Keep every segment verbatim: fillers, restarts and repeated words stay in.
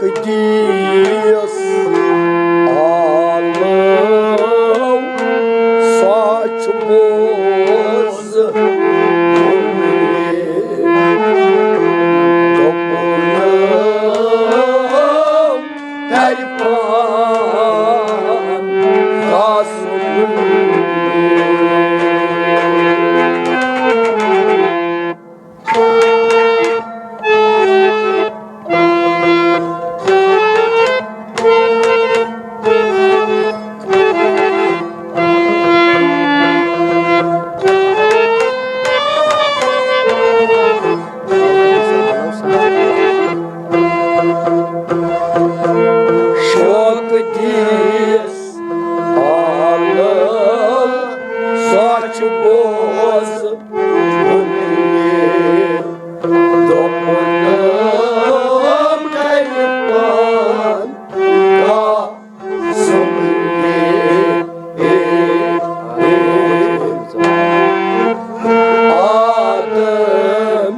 قدیس عالم سا چھُ بوز دوٚپُن کرِ پان خاص۔ شوق دیس عالم سا چھُ بوز دوٚپُن کرِ پان کا سُنٛد آدم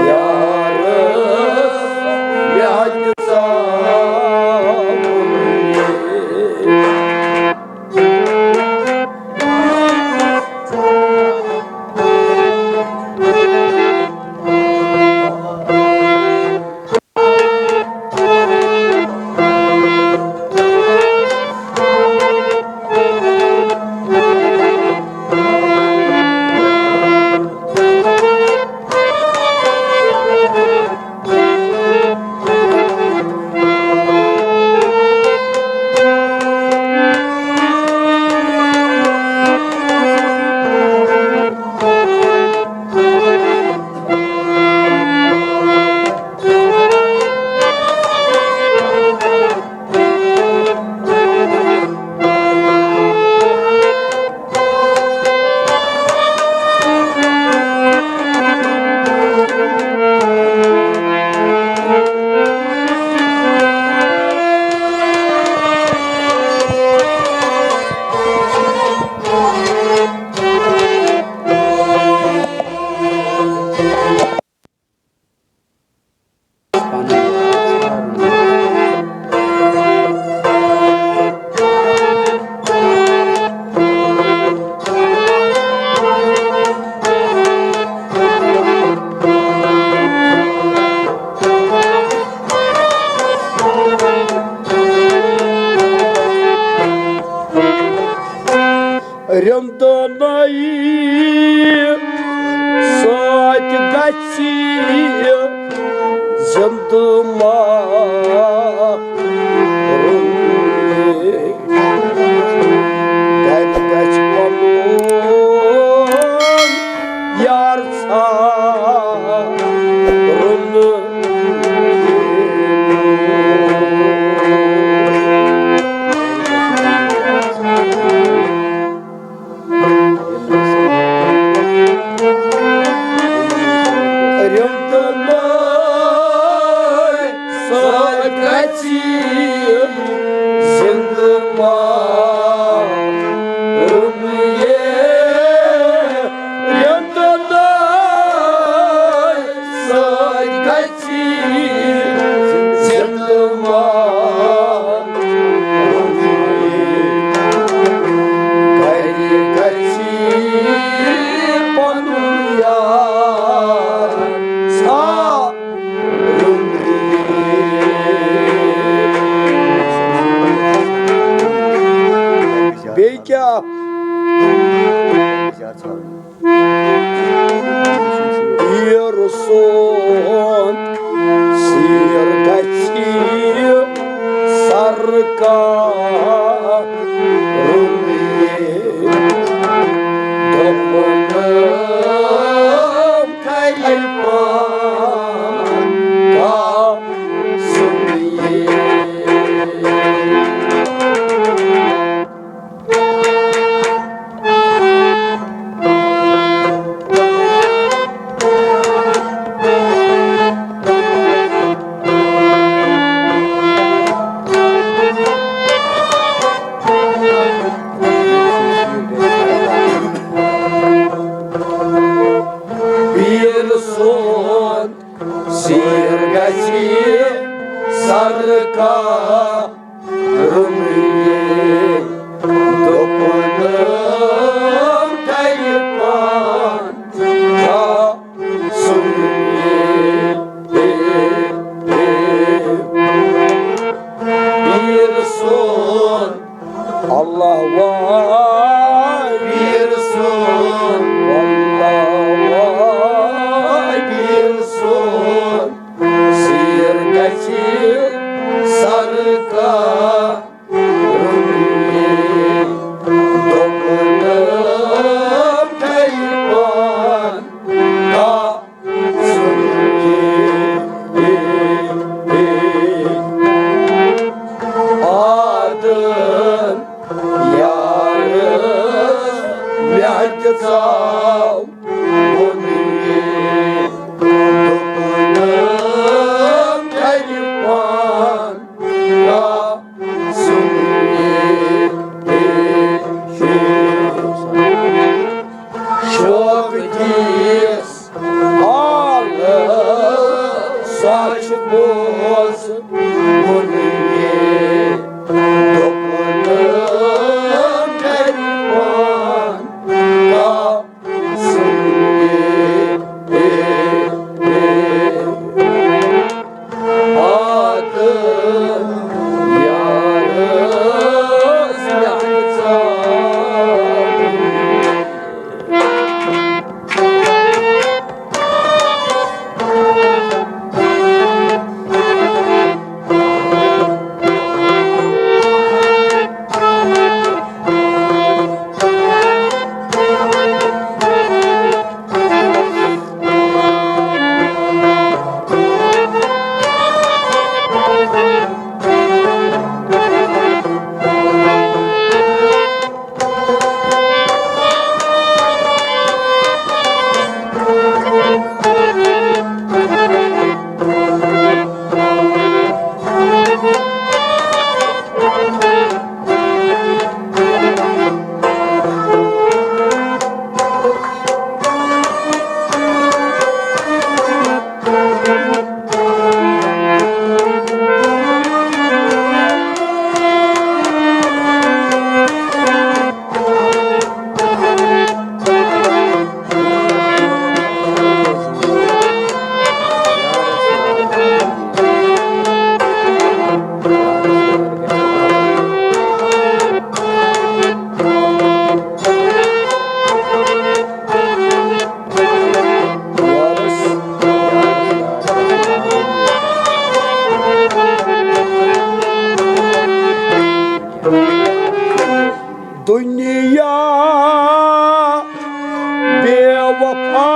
یارس میانہِ زامنہِ۔ رِنٛدنَے سۭتۍ گژھِ زِنٛدٕ مَرُن۔ گَرِ گژھِ پَنُن یار ژھارُن۔ رِنٛدنَے سۭتۍ گژھِ زِنٛدٕ مَرُن۔ رِنٛدنَے سۭتۍ گژھِ زِنٛدٕ مَرُن۔ گَرِ گژھِ پَنُن یار ژھارُن۔ بیٚیہِ کیٛاہ؟ پیٖر سُنٛد سیٖر گژھِ سرکارُن۔ دوٚپُن کرِ پان سُنٛد یہِ۔ پیٖر سُنٛد سیٖر گژھِ سرکارُن یہِ دوٚپُن، ٹیلیفون کا سُن یہِ، اے، اے، پیٖر سُن۔ اللہ واے پیٖر سُن، اللہ واے پیٖر سُن، سیر گژھِ سرکارُن یہِ دوٚپُن، ٹیلیفون کا سُن یہِ، اے، اے، آدن یارس مےٚ تہِ ژاو ووٚن یہِ، دوٚپُن، ٹیلیفون کا سُن یہِ، اے، اے، شوق کِس حالس سُہ چھُ بوز ووٚن یہِ، دوٚپُن، ٹیلیفون کا سُن یہِ، اے، اے، آدن یارس مےٚ تہِ ژاو۔ دنیا بے وفا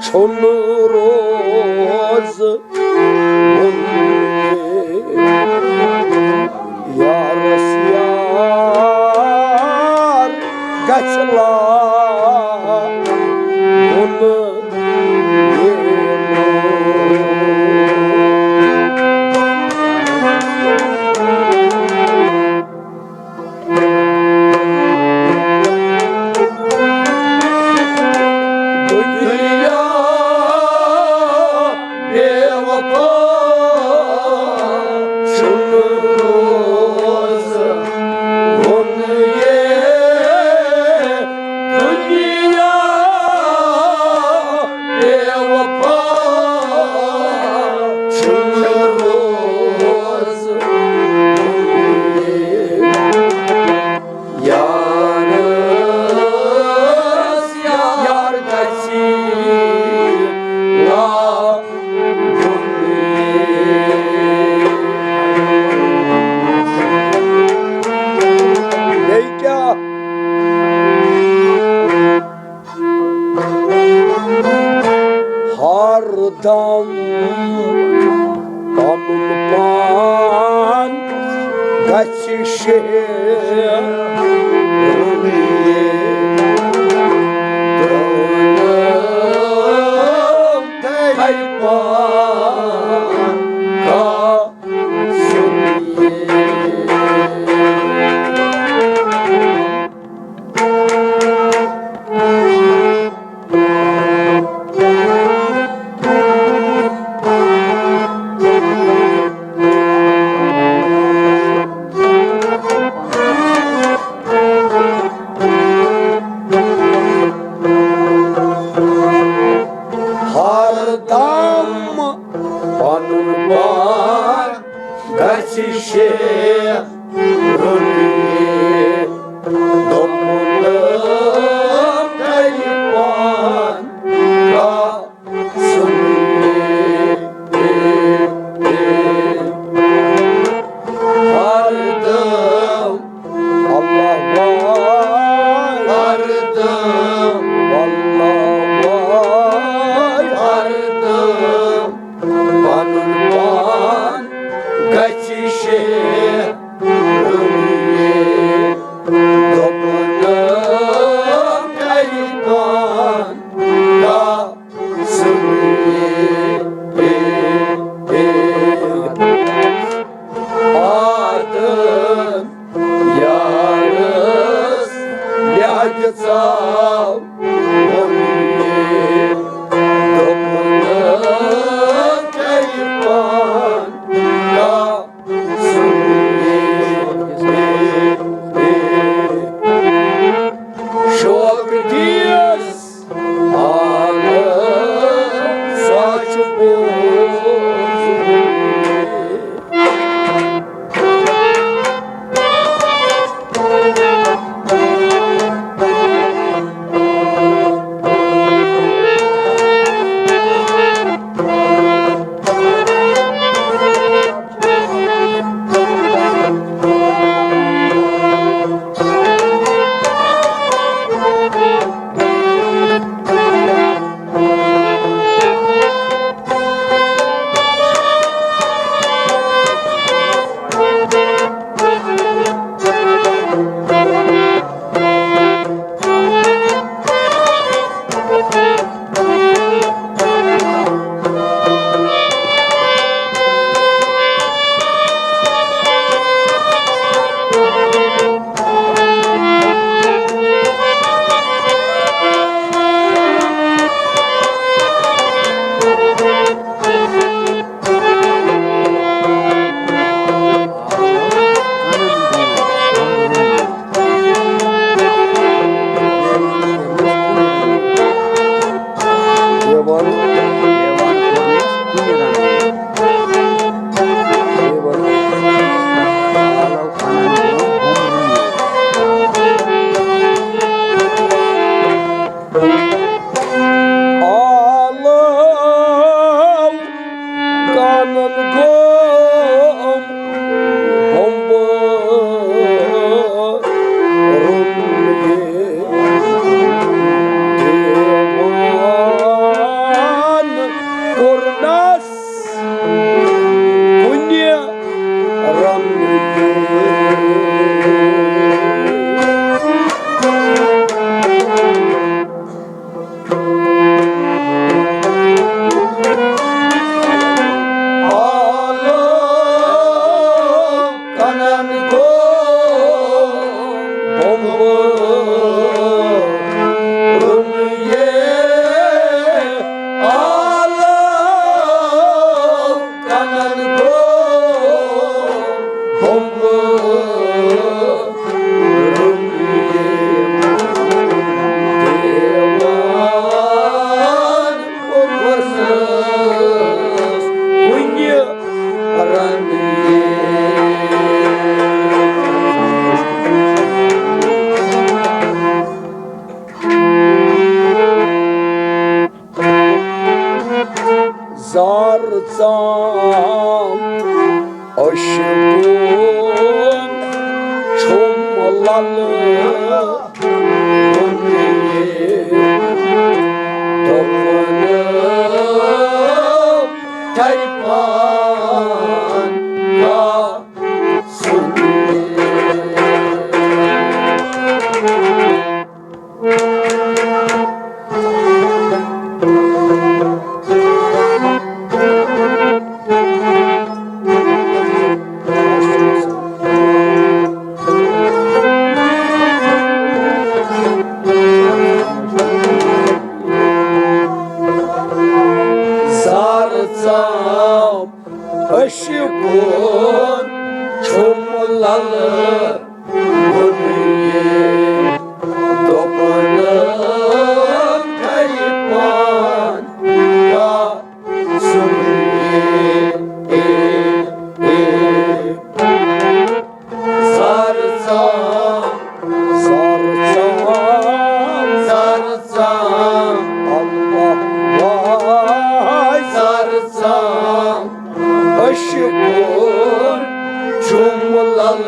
چھُنہٕ روز۔ یارس یار گژھِ لاگُن۔ دنیا بے وفا چھُنہٕ روز ووٚن یہِ۔ دنیا بے وفا چھُنہٕ روز ووٚن یہِ۔ یارس یار گژھِ لاگُن۔ بیٚیہِ کیٛاہ؟ ہر دم پنُن پان گژھِ شیرُن۔ تھاوِ پان کا سُن یہِ۔ پنُن پان گژھِ شیرُن یہِ۔ دوٚپُن کرِ پان کاسُن یہِ۔ ہردم اللہ وای، ہردم اللہ وای، ہردم پنُن پان گژھِ شیرُن یہِ۔ دوٚپُن کرِ پان کاسُن یہِ۔ آدم یارس بیاج ژاو ووٚن یہِ۔ دوٚپُن کرِ پان کاسُن یہِ۔ شوق دیس آلس سُہ چھُ پوٚز۔ آلو کانن گوم بمبرُن یہِ۔ دیوان کوٚرنس کُنہِ رنگہٕ۔ آلو کنن گوٚو بمبرُن یہِ۔ آلو کنن گوٚو بمبرُن یہِ۔ دیوان کوٚرنس کُنہِ رنگہٕ۔ زر ژام عشقُن چھُم للہٕ ووٚن یہِ۔ دوٚپُن تھرِ پان کاسُن یہِ۔ زر ژام عشقُن چھُم للہٕ ووٚن یہِ۔ دوٚپُن تھرِ پان کا عشقن جملل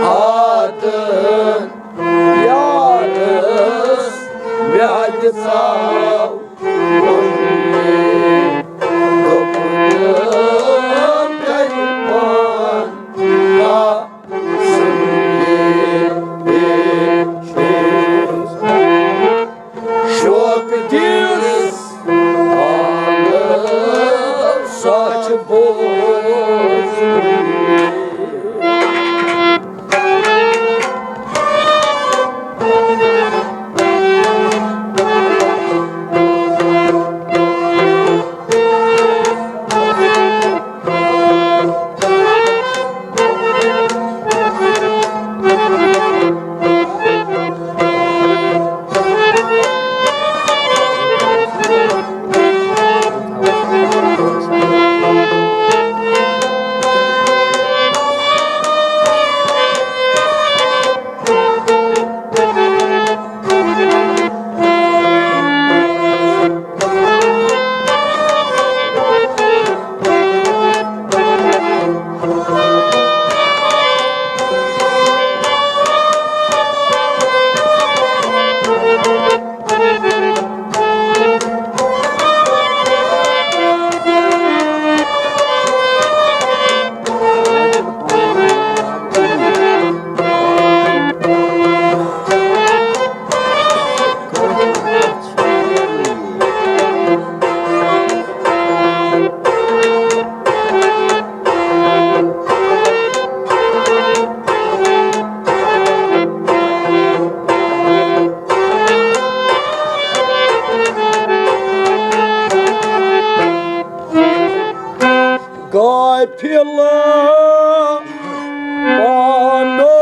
عادن یارس میادِ ژاو ووٚن مےٚ، دوٚپُن، گرِ پان کانٛہہ سُنہِ پیش۔ شوق دِس عالم سچ بوز۔ غافل پانو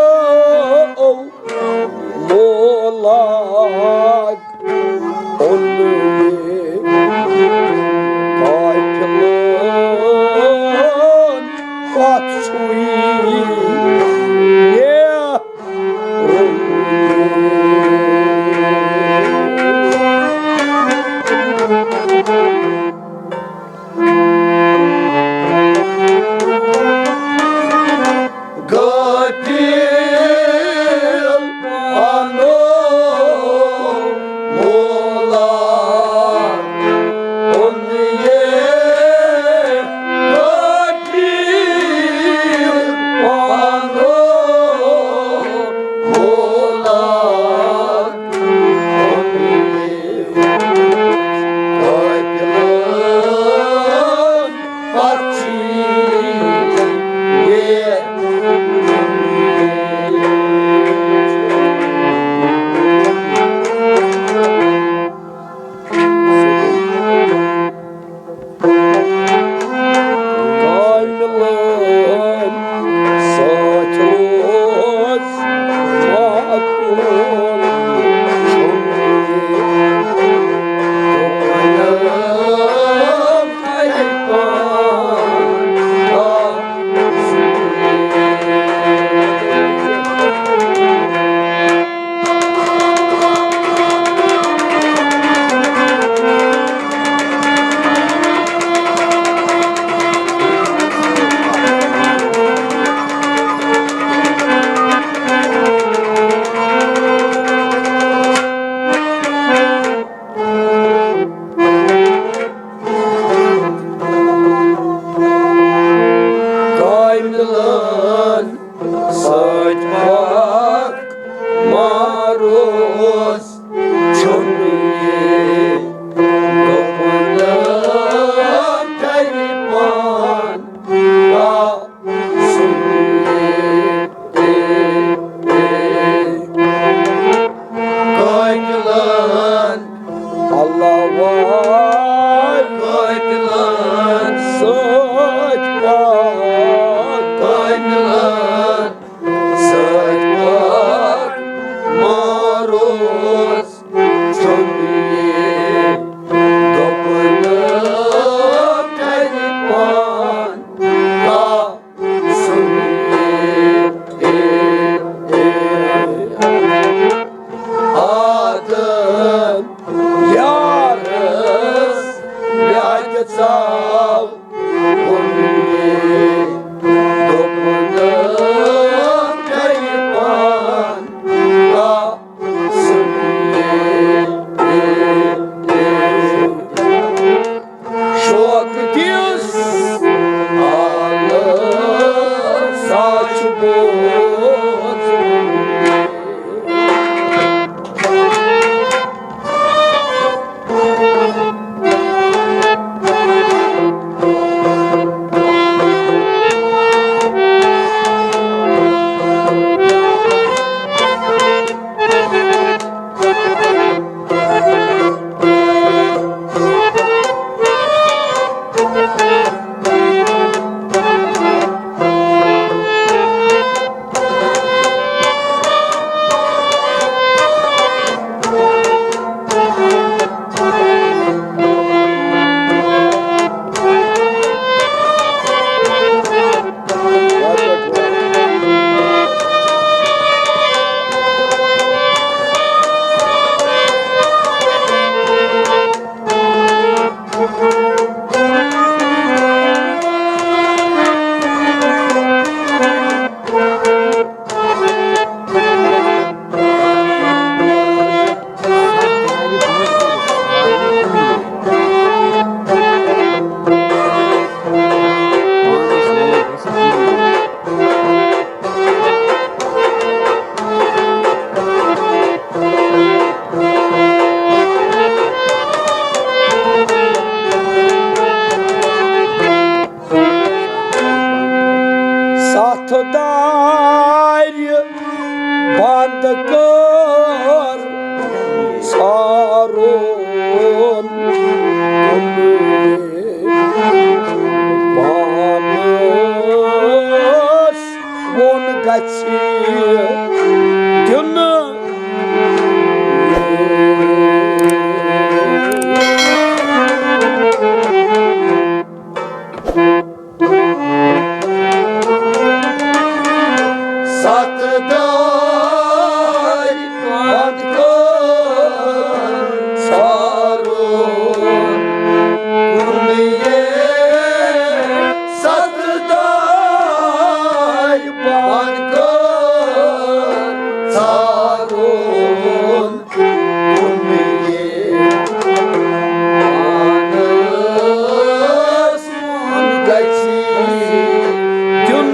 مولاک اونمے، غافلن کتھ چھُے مےٚ غافل پانو مولا اونمے، غافل پانو ووٚن یہِ، دوٚپُن، گرِ پان کاسُن یہِ۔ شوق دِس آلہٕ سا چھُ بوزُن۔ ستھ دارِ بند کر ژھارُن کُنہِ۔ پانس ووٚن گژھِ دیُن۔ ستھ دارِ بند کر ژھارُن کُنہِ۔ ستھ دارِ بند کر ژھارُن کُنہِ۔ پانس گژھِ دیُن۔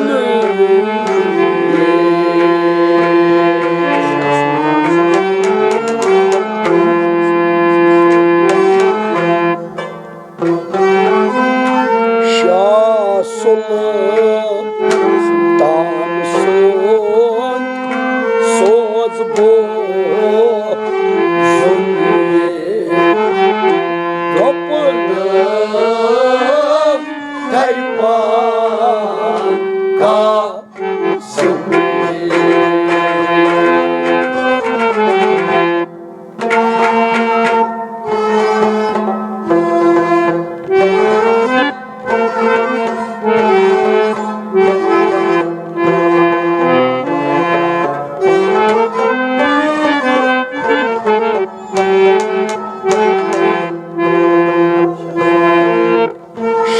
شاہ سلطان سُنٛد سوز بوزُن یہِ۔ دوٚپُن، دربان کا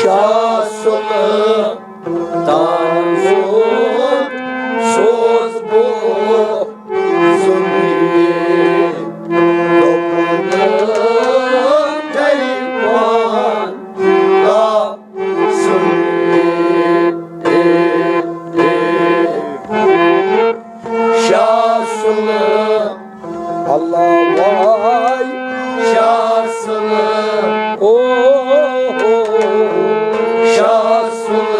شاہ سلطان سُنٛد سوز بوزُن یہِ۔ دوٚپُن، دربان کا سُنیے۔ شاہ سُلہٕ اللہ واے، شاہ سُلہٕ، او ہو، شاہ سُلہٕ۔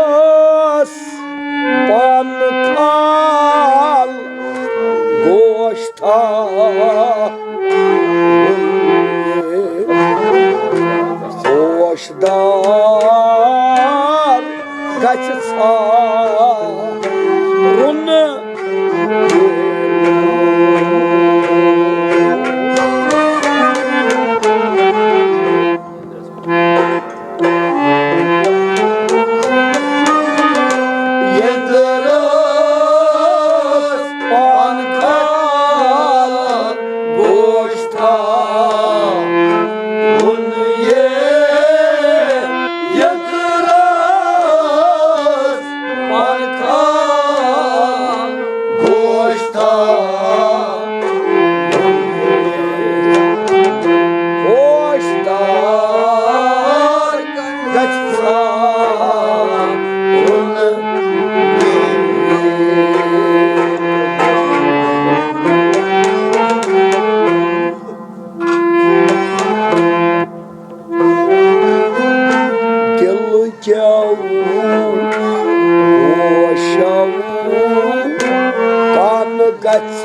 یندرس پن کھال گوشتا، ہوشدار گژھِ ژھارُن۔ یندرس پن کھال گوشتا، یندرس پن کھال گوشتا۔ ہوشدار گژھِ ژھارُن۔ دِلہٕ کیٛو گوشو کن گژھِ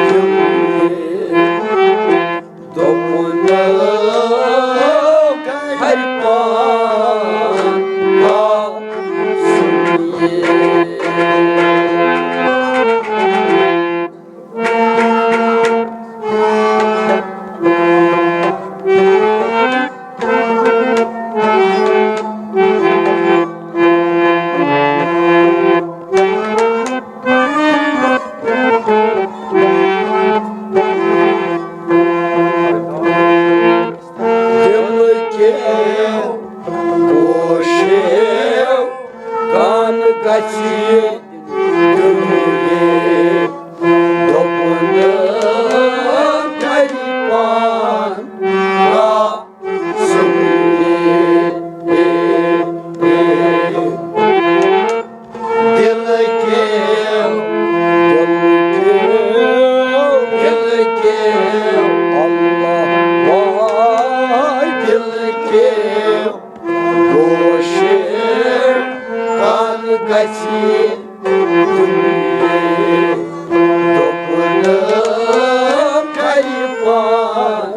دِلہٕ۔ دوٚپُن ہر پان سُنیے۔ دِلہٕ کیٛو گوشو کن گژھِ دِلہٕ۔ دوٚپُن ہر پان سُنیے۔ دِلہٕ کیٛو، دِلہٕ کیٛو، دِلہٕ کیٛو، اللہ واے دِلہٕ کیٛو۔ گوشو کن گژھِ دِلہٕ۔ دوٚپُن ہر پان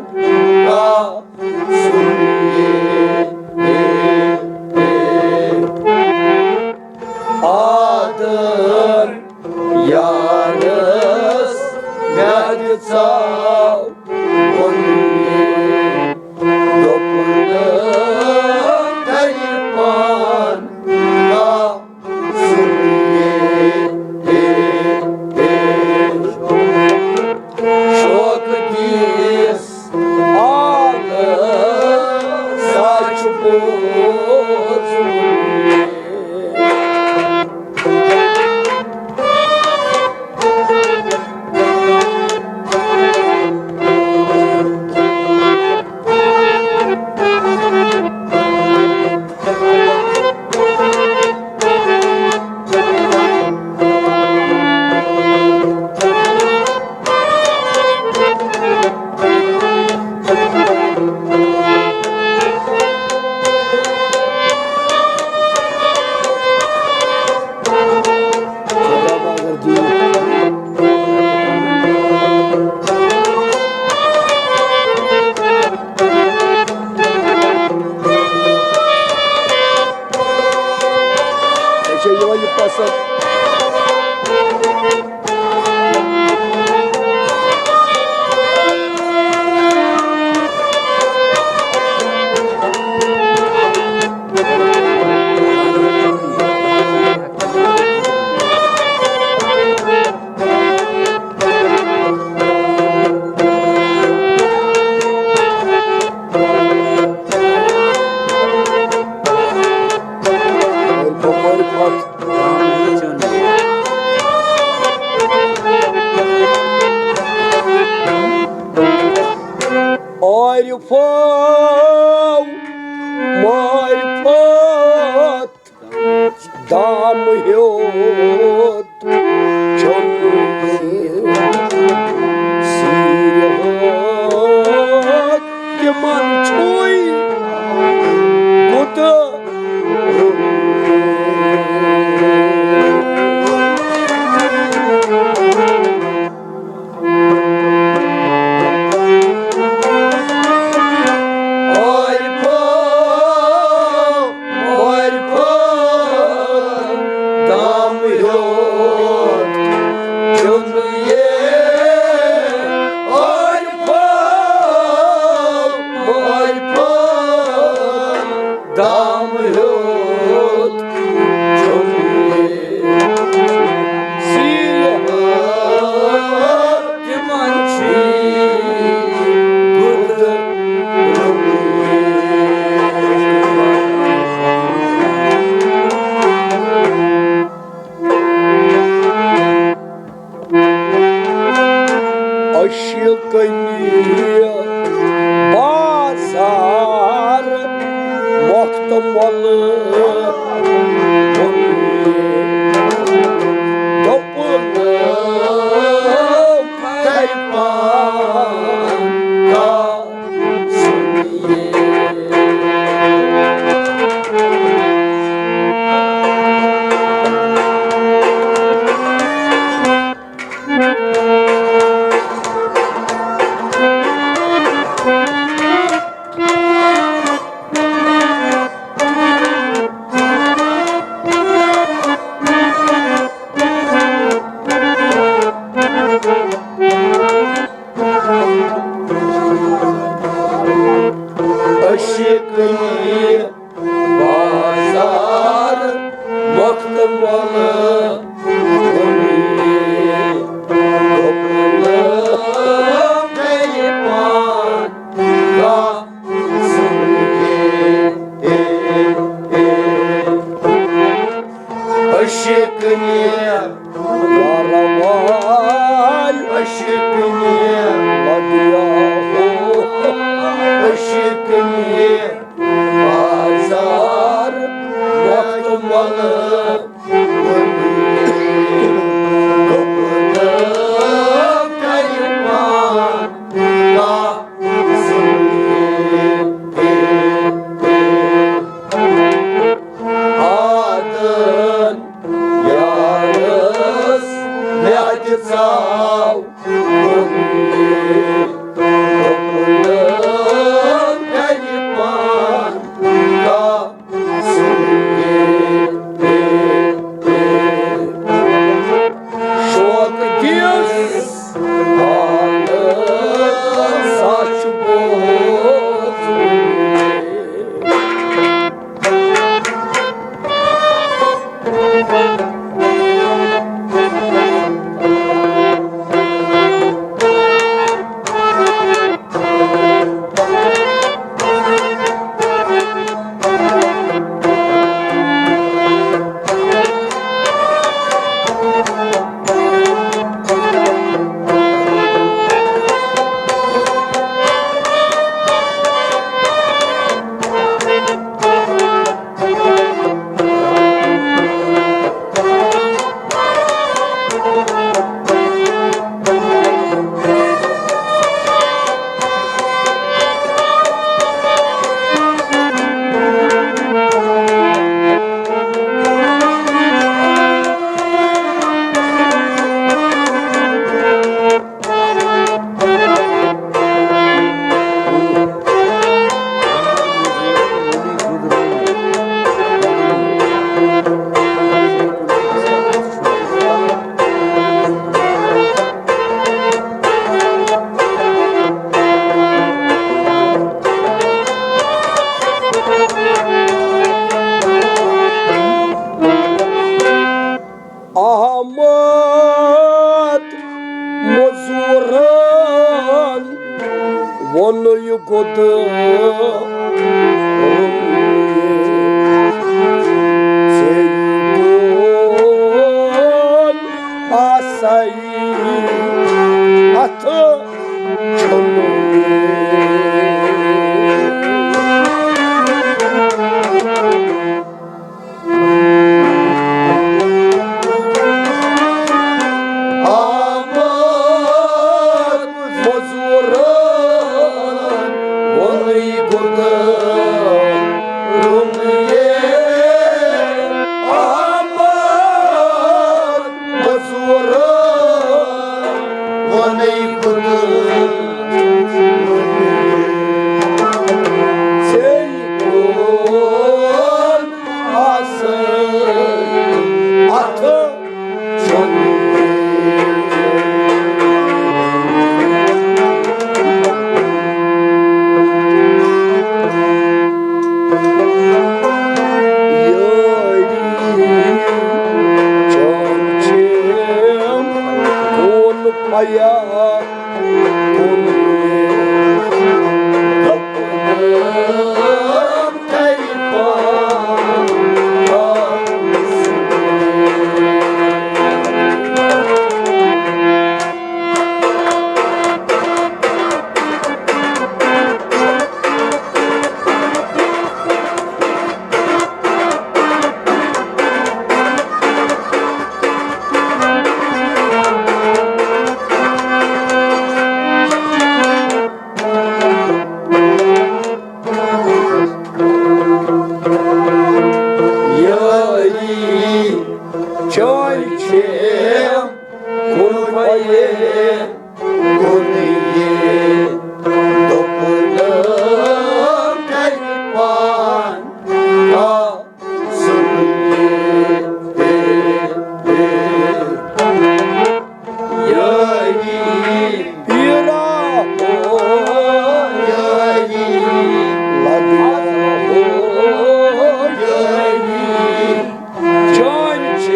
سُنیے۔ آدر یارس میٛادِ ژاو ووٚنُن، دوٚپُن، تَلہِ پان کا سُنیے۔ یِوان یہِ پسنٛد۔ عارفو، معرفت دام ہیوٚت چوٚن سیٖرِتھ تِمن چھُے گُتہٕ۔ عارفو، معرفت دام ہیوٚت چوٚن یہِ۔ عارفو، معرفت دام ہیوٚت چوٚن یہِ۔ سیٖرِتھ تِمن چھُے گُتہٕ۔ عشقنی بازار مۄختہٕ مۄلہٕ دوٚپُن تۄہہِ پان کا سُنیے۔ عشقنی بازار مۄختہٕ مۄلہٕ کُنی دوٚپُن گرِ پان کانٛہہ سُنیے۔ عشقنی وارٕ وارٕ عشقنی لدیاہو عشقنی بازار وقت ملہٕ وُنی گوٚبُر کرِ پان کانٛہہ سُنیے۔ آدن یارس مےٚ تہِ ژاو کُنی، دوٚپُن کرِ پان کانٛہہ سُنیے۔ ژےٚ کُن آسَے اَتھٕ چھُنہٕ۔ آمد مزورن ووٚنُے گُدرُن یے۔ آمد مزورن ووٚنُے گُدرُن یے۔ ژےٚ کُن آسَے اَتھٕ چھُنہٕ۔ یٲری چٲنۍ چھِ کُن پیا۔ یٲری چٲنۍ چھِ کُنوَے، کُنی دوٚپُن کَرِ پان۔ یٲری پیٖرا ہو، یٲری لگیا ہو، یٲری چٲنۍ چھِ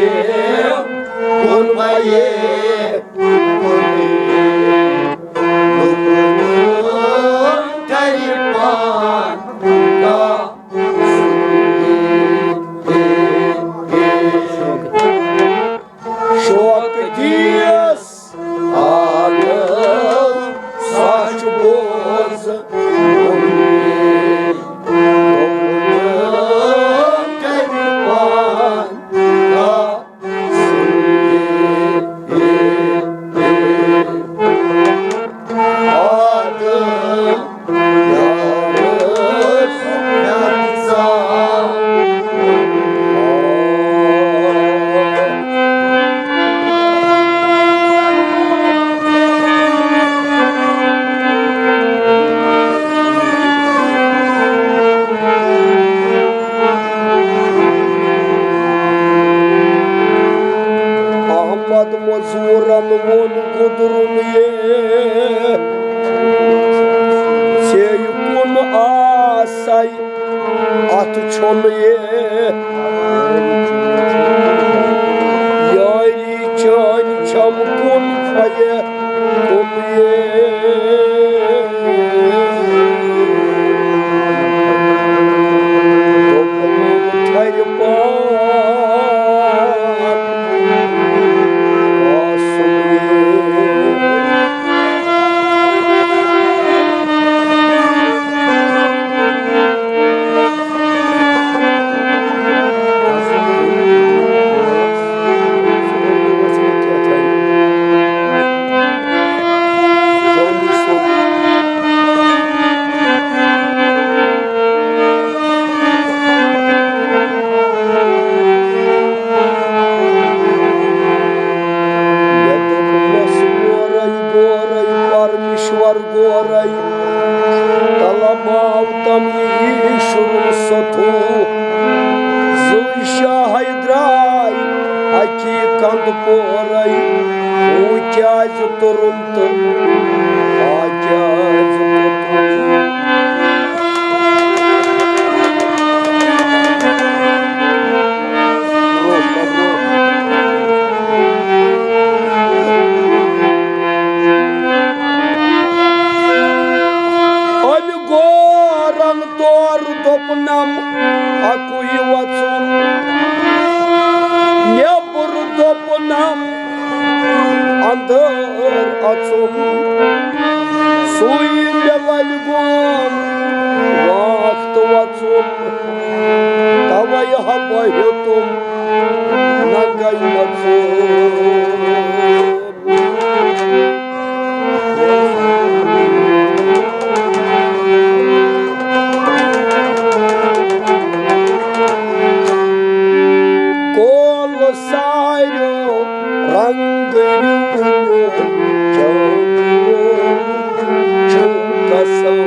کُنوَے، کُنی دوٚپُن کَرِ پان۔ شوق دیس آلو ساچ بوز۔ احمد مزورن ووٚن گُدرُن یے، ژے کُن آسے اتھ چھُنہٕ یے۔ یٲری چٲنۍ چھم کُن پھیے، کُن یے۔ دوٚپُن تھرِ پان۔ مےٚ دوٚپمَس گورَے گورَے پرمیشور گورَے، تلہٕ ماوتم یہِ شُرُن سوٚتھوٗ۔ زٕے شاہَے درٛاے اَکی کَندٕ پورَے، ہُہ کیٛازِ تُرُن تہٕ آ کیٛازِ تُرُن؟ یوٚتُم نہ گٔے نہ ژوٗر۔ کول ساریو رنگ رِونیو، چون چھُم قسم۔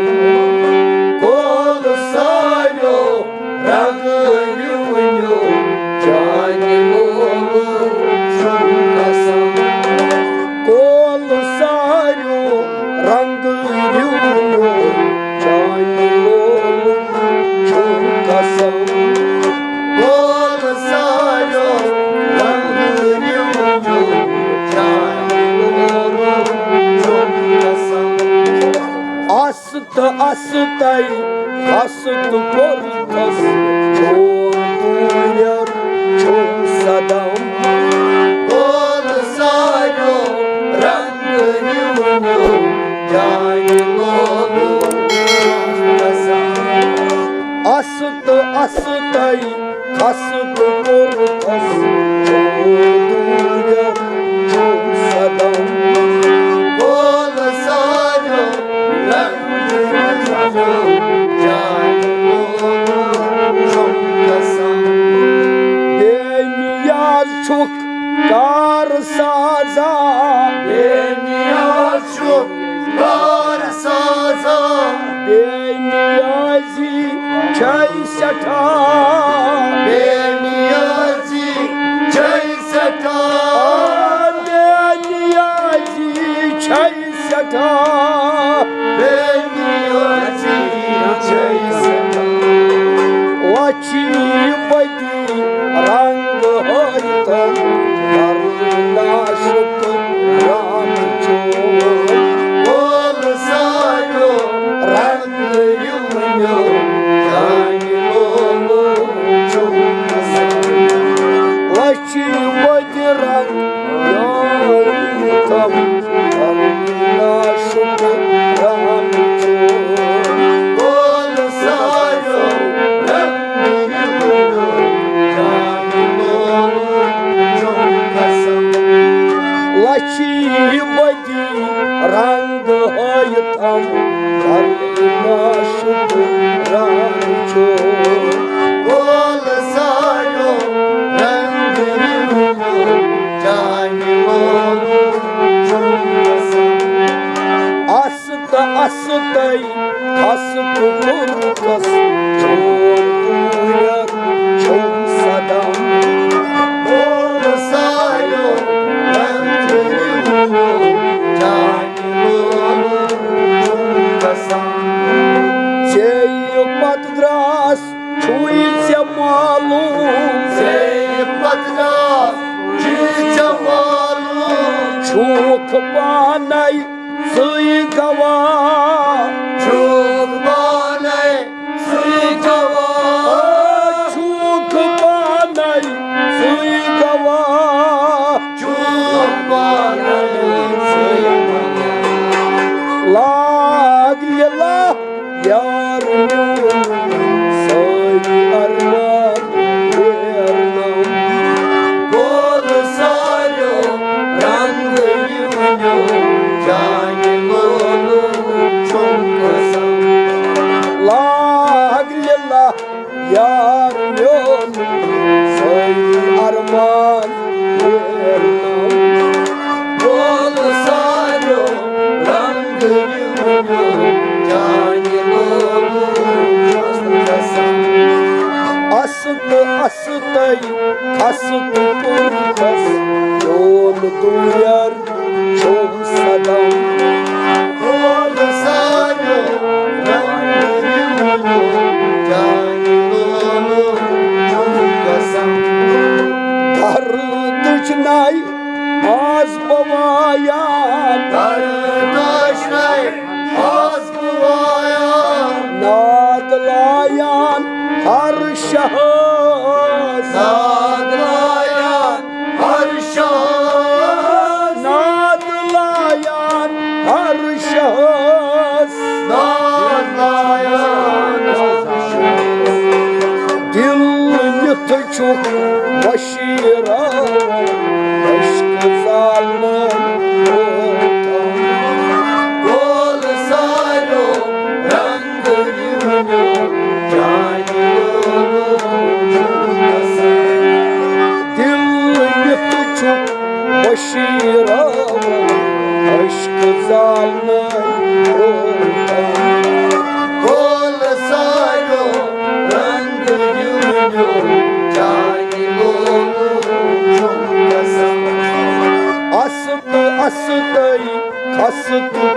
کول ساریو رنگ رِونیو، چانہِ لولُک چھُم قسم۔ کول ساریو رنگ رِونیو، چانہِ لولُک چھُم قسم۔ کول ساریو رنگ رِونیو، چانہِ لولُک چھُم قسم۔ آس تہٕ اَسہٕ تَے، کھَس تہٕ کوٚرتھَس، چون دوٗرٮ۪ر چھُم صدم۔ کول ساریو رنگ رِونیو، جانہِ لولُک چھُم قسم۔ اَسہٕ تہٕ اَسہٕ تَے، کھَس تہٕ کوٚرتھَس، چون دوٗرٮ۪ر چھُم صدم۔ کول ساریو رنگ رِونیو، جانہِ لولُک چھُم قسم۔ بے نیاز چھُکھ کار سازا، بے نیاز چھُکھ کار سازا، بے نیازی چھے سٮ۪ٹھاہ۔ بے نیازی چھے سٮ۪ٹھاہ۔ بے نیازی چھے سٮ۪ٹھاہ۔ بے نیازی چھے سٮ۪ٹھاہ۔ وۄنۍ چھِ یہِ بدی رنگ ہٲیتن، کرنا شکر رب چون۔ کول ساریو رنگ رِونیو، جانہِ لولُک چھُم قسم۔ وۄنۍ چھِ یہِ بدی رنگ ہٲیتن، کرنا شکر رب چون۔ کول ساریو رنگ رِونیو، جانہِ لولُک چھُم قسم۔ لچھی بدی رنگ ہٲیتن، کرنا شکر رب چون۔ کول ساریو رنگ رِونیو، جانہِ لولُک چھُم قسم۔ اَسہٕ تہٕ اَسہٕ تَے، کھَس تہٕ کوٚرتھَس، چون دوٗرٮ۪ر چھُم صدم۔ کول ساریو رنگ رِونیو، جانہِ لولُک چھُم قسم۔ ژےٚ یہِ پتہٕ دراس چھُے ژےٚ معلوم۔ ژےٚ یہِ پتہٕ دراس چھُے ژےٚ معلوم۔ چھُکھ پانے ژٕے گواہ۔ چھُکھ پانے ژٕے گواہ۔ چھُکھ پانے ژٕے گواہ۔ چھُکھ پانے ژٕے گواہ۔ لاگ لِلہ یار میون، سٲری ارمان نیرنم۔ کول ساریو رنگ رِونیو، جانہِ لولُک چھُم قسم۔ لاگ لِلہ یار میون، سٲری ارمان نیرنم۔ کول ساریو رنگ رِونیو، جانہِ لولُک چھُم قسم۔ اَسہٕ تہٕ اَسہٕ تَے، کھَس تہٕ کوٚرتھَس، چون دوٗرٮ۪ر چھُم صدم۔ کول ساریو رنگ رِونیو، جانہِ لولُک چھُم قسم۔ دردٕچ نَے آز بہٕ وایان۔ دردٕچ نَے آز بہٕ وایان۔ ناد لایان ہر شہس۔ ناد لایان ہر شہس۔ ناد لایان ہر شہس۔ ناد لایان ہر شہس۔ دِل نیُتھ چھُ بشیٖر عشق زالنہٕ برونٛٹھ۔ کول ساریو رنگ یِمنیو چانہِ لولُک چھُم قسم۔ دِل نِتھ چھُ بشیٖر عشق زالنہٕ برونٛٹھ۔ کول ساریو رنگ یِمنیو چانہِ لولُک چھُم قسم۔ است استَے خست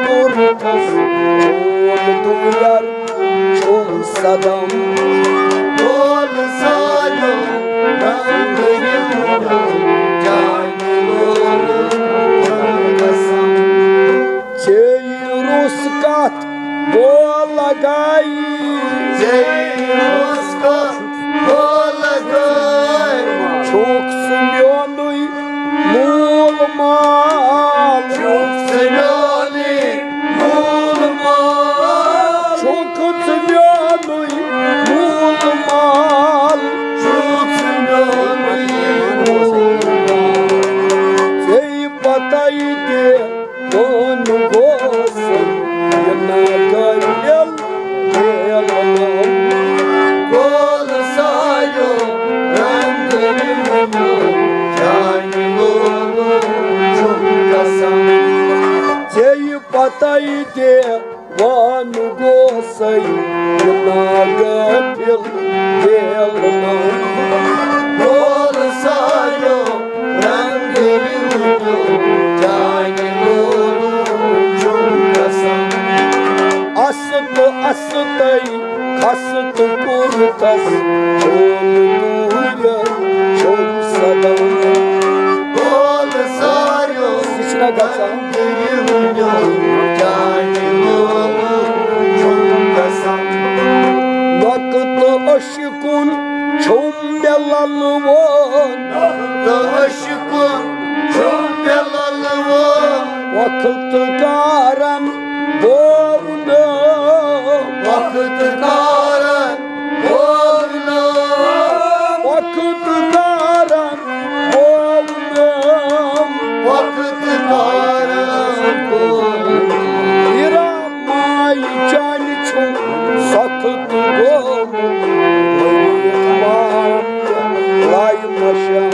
کوٚرتھس چون دوٗرٮ۪ر چھُم صدم۔ کول ساریو رنگ یِمنیو چانہِ لولُک چھُم قسم۔ ژےٚ رُس کتھ بولہٕ گے۔ ژےٚ رُس کتھ بولہٕ گے۔ چھُکھ ژٕ میونُے مول مال۔ چھُکھ ژٕ میونُے مول مال۔ چھُکھ ژٕ میونُے مول مال۔ چھُکھ ژٕ میونُے مول مال۔ ژےٚ پتہ تہِ دۄن گوسن یہِ ناقٲبل بیلنم۔ کول ساریو رنگ یِمنیو چانہِ لولُک چھُم قسم۔ ژےٚ پتہ تہِ وَن گوسَے ناغافل بیلنم۔ کول ساریو رنگ یِمنیو چانہِ لولُک چھُم قسم۔ است استَے خست کوٚرتھس چون دوٗرٮ۪ر چھُم صدم۔ کول ساریو سُہ چھُنہ گژھان۔ وقت عشقُن چھُم مےٚ للوان۔ وقت عشقُن چھُم مےٚ للوان۔ وقت کارن گوٚو نہٕ۔ وقت کارن گوٚو نہٕ۔ وقت کارن گوٚو نہٕ۔ وقت کارن گوٚو نہٕ۔ مایہِ چانہِ چھُم سخت گوٚمُت، ؤرِتھ مام لایہِ مشم۔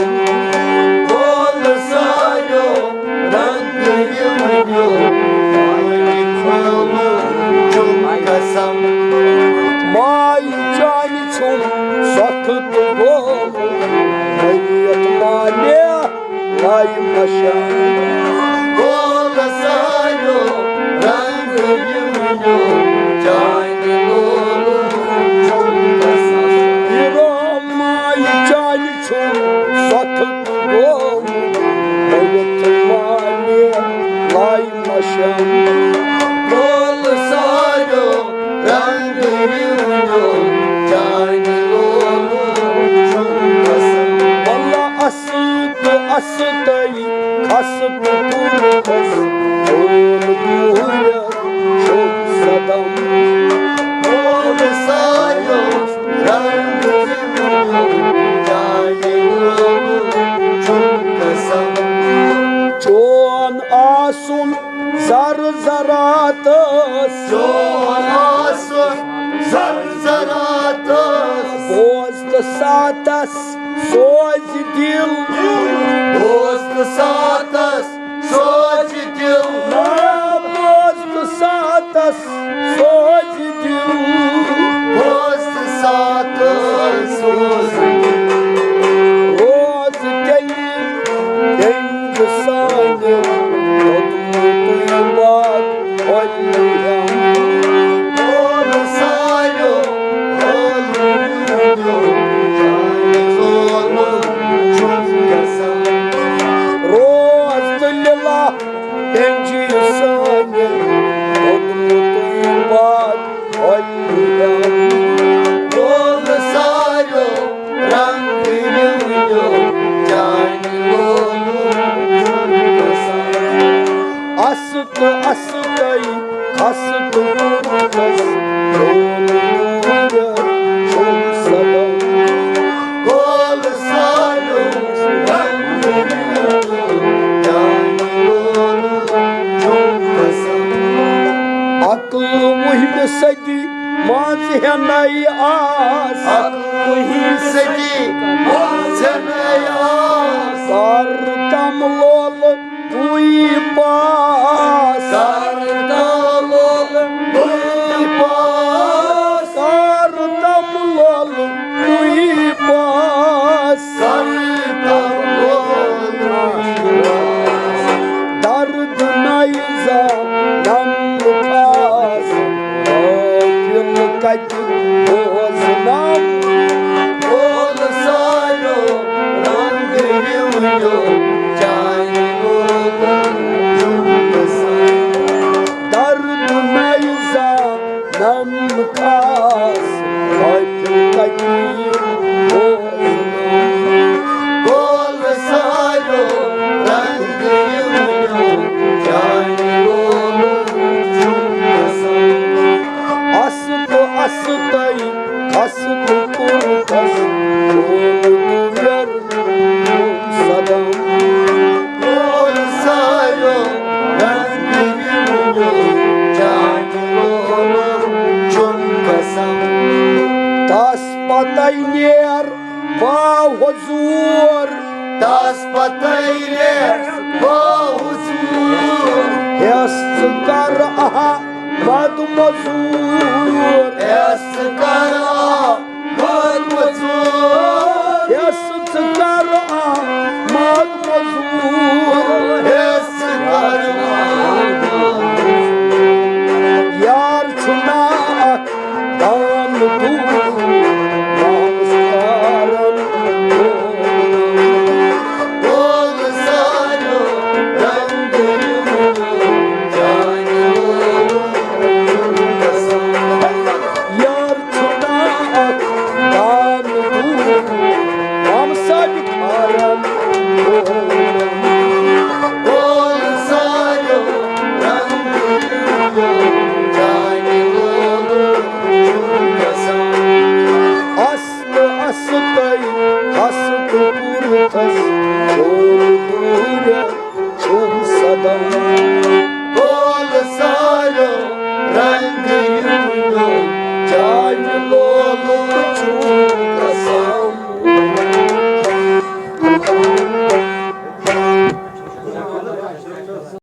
کول ساریو رنگ یِمنیو، مایہِ کھولُم چھُم قسم۔ مایہِ چانہِ چھُم سخت گوٚمُت، ؤرِتھ مامے لایہِ مشم۔ کول ساریو رنگ یِمنیو، چانہِ لولُک چھُم قسم۔ ہیرو مایہِ چانہِ چھُم سخت گوٚمُت، ؤرِتھ مامے لایہِ مشم۔ کول ساریو رنگ یِمنیو، چانہِ لولُک چھُم قسم۔ واللہ است است تہٕ خست کوٚرتھس چون دوٗرٮ۪ر چھُم صدم۔ کول ساریو رنگ یِمنیو، چانہِ لولُک چھُم قسم۔ چون آسُن زر زراتس۔ چون آسُن زر زراتس۔ بوز تہٕ ساتس سوزِ دِل۔ بوز تہٕ ساتس سوزِ دِل۔ بوز تہٕ ساتس سوزِ دِل۔ بوز تہٕ ساتس سوزِ دِل۔ روز تیٚلہِ تٔمۍ سانہِ توٚتمُتُے باد پھۄلہِ ہٮ۪م۔ کول ساریو، کول یِمنیو، چانہِ لولُک چھُم قسم۔ روز نَے آس۔ اَکُے سٔتی موزٕ نَے آس۔ کر تم لول پُے پاس۔ کر تم لول پُے پاس۔ کر تم لول پُے پاس۔ کر تم لول پُے پاس۔ درد نَے زانم خاص، قٲتِل کَتہِ بوزنم۔ بول ساروِ رنگ یِم یِم چانہِ لولُک چھُم قسم۔ درد نَے زانم خاص، قٲتِل کَتہِ بوزنم۔ بول ساروِ رنگ یِم یِم چانہِ لولُک چھُم قسم۔ اَسہٕ تہٕ اَسہٕ تَے، کھسہٕ تہٕ کوٚرُکھ اَسہٕ، لوٚگ تہٕ ویوٚر صدم۔ بول ساروِ رنگ یِم یِم چانہِ لولُک چھُم قسم۔ تَس پَتَے نیر بہٕ حضوٗر۔ تَس پَتَے نیر بہٕ حضوٗر۔ ہٮ۪س ژٕ کر احمد مزوٗر۔ ہٮ۪س ژٕ کر احمد مزوٗر۔ ہٮ۪س ژٕ کر احمد مزوٗر۔ ہٮ۪س ژٕ کر احمد مزوٗر۔ یار چھُنا اکھ دان دوٗر، نامس یارن بول ساروِ رنگ یِم چانہِ لولُک چھُم قسم۔ یار چھُنا اکھ دان دوٗر، نامس یارن بول ساروِ رنگ یِم چانہِ لولُک چھُم قسم۔ اَسہٕ تہٕ اَسہٕ تَے، کھسہٕ تہٕ کوٚرُکھ اَسہٕ، کوٚر دوٗرِ چھُم صدم۔ بول ساروِ رنگ یِم یِم چانہِ لولُک چھُم